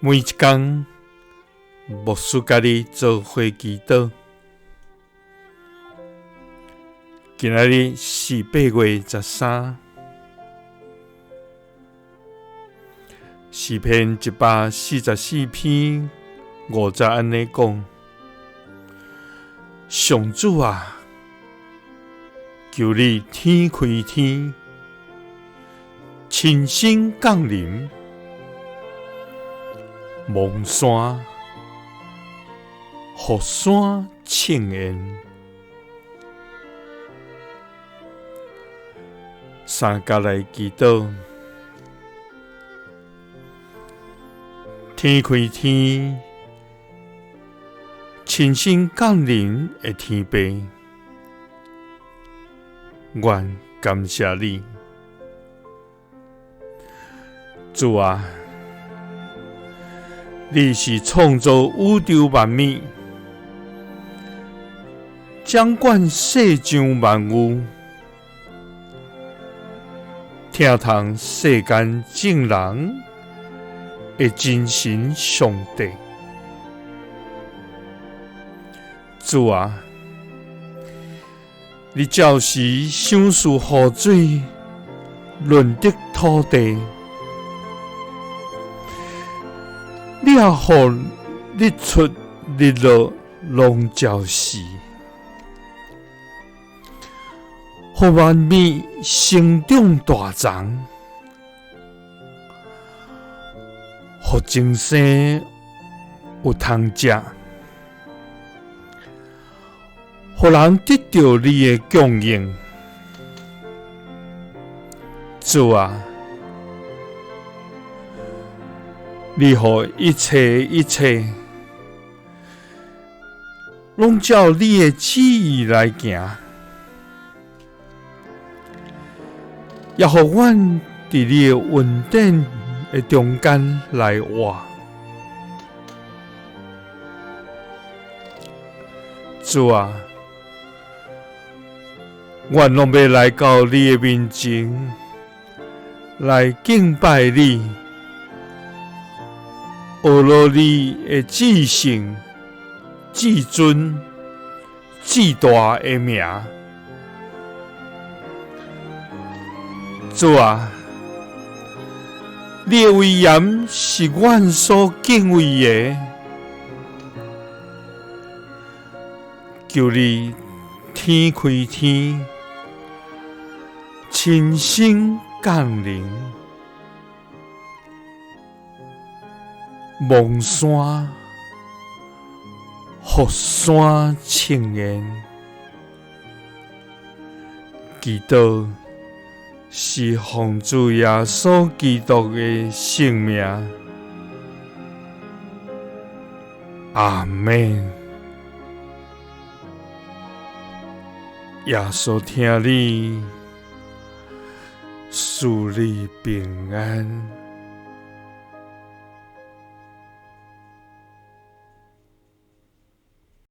每一工，牧師佮你做伙祈禱。今仔日是8月13，詩篇144篇5節按呢講：上主啊，求你天開天，親身降臨，望山，予山慶宴，三佮來祈禱，天開天，親身降臨的天父，阮感謝你，主啊！你是創造宇宙萬物、掌管世上萬有、疼痛世間眾人的真神上帝。主啊，你照時賞賜雨水，潤澤土地。你也予日出日落攏照時，予萬物生長大欉，予眾生有通食，予人得著你的供應。主啊！你予一切一切，攏照你的旨意來行，也予阮佇你的恩典的中間來活。主啊，阮攏欲來到你的面前，來敬拜你。學落你的至聖、至尊、至大的名，主啊，你的威嚴是阮所敬畏的，求你天開天，親身降臨。望山，予山慶宴，祈禱是奉主耶穌基督的聖名，阿們。耶穌疼你，賜你平安。